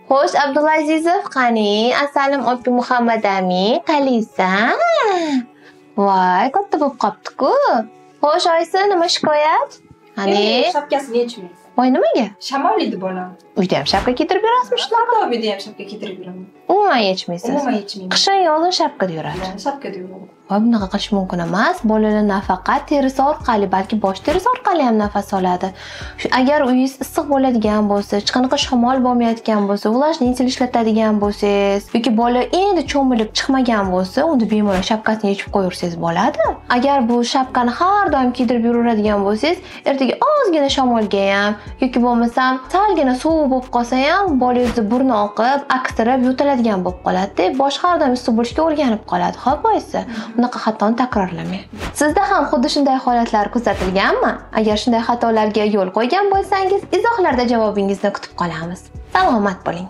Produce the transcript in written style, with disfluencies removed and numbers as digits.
Xo'sh, Abdulazizov, qani, asalim opi Muhammadamin, qalaysan? Voy, katta bo'lib qopti-ku. Xo'sh, oysi, nima shikoyat? Qani? Shapkasini yechmaydi. Voy, nimaga? Shamollaydi bolam. Uyda ham shapka kiydirib yurasizmi shunaqa? Uyda ham shapka kiydirib yuraman. Umuman yechmaysiz? Umuman yechmayman. Qishin yozin shapkada yuradi. Shapkada yuradi. Voy, bunaqa qilish mumkin emas. Bolalar nafaqat terisi orqali, balki bosh terisi orqali ham nafas oladi. Agar uyingiz issiq bo'ladigan bo'lsa, hech qanaqa shamol bo'lmayotgan bo'lsa, увлажнитель ishlatadigan bo'lsangiz yoki bola endi cho'milib chiqmagan bo'lsa, unda bemalol shapkasini yechib qo'yaversangiz bo'ladi. Agar bu shapkani har doim kiydirib yuraveradigan bo'lsangiz, ertaga ozgina shamolga ham yoki bo'lmasam salgina sovuq bo'lib qolsa ham bolangizni burni oqib, aksirib yo'taladigan bo'lib qoladi-da, bosh har doim issiq bo'lishga o'rganib qoladi. Xo'p, oysi, bunaqa xatoni takrorlamang. Sizda ham xuddi shunday holatlar kuzatilganmi? Agar shunday xatolarga yo'l qo'ygan bo'lsangiz, izohlarda javobingizni kutib qolamiz. Salomat bo'ling.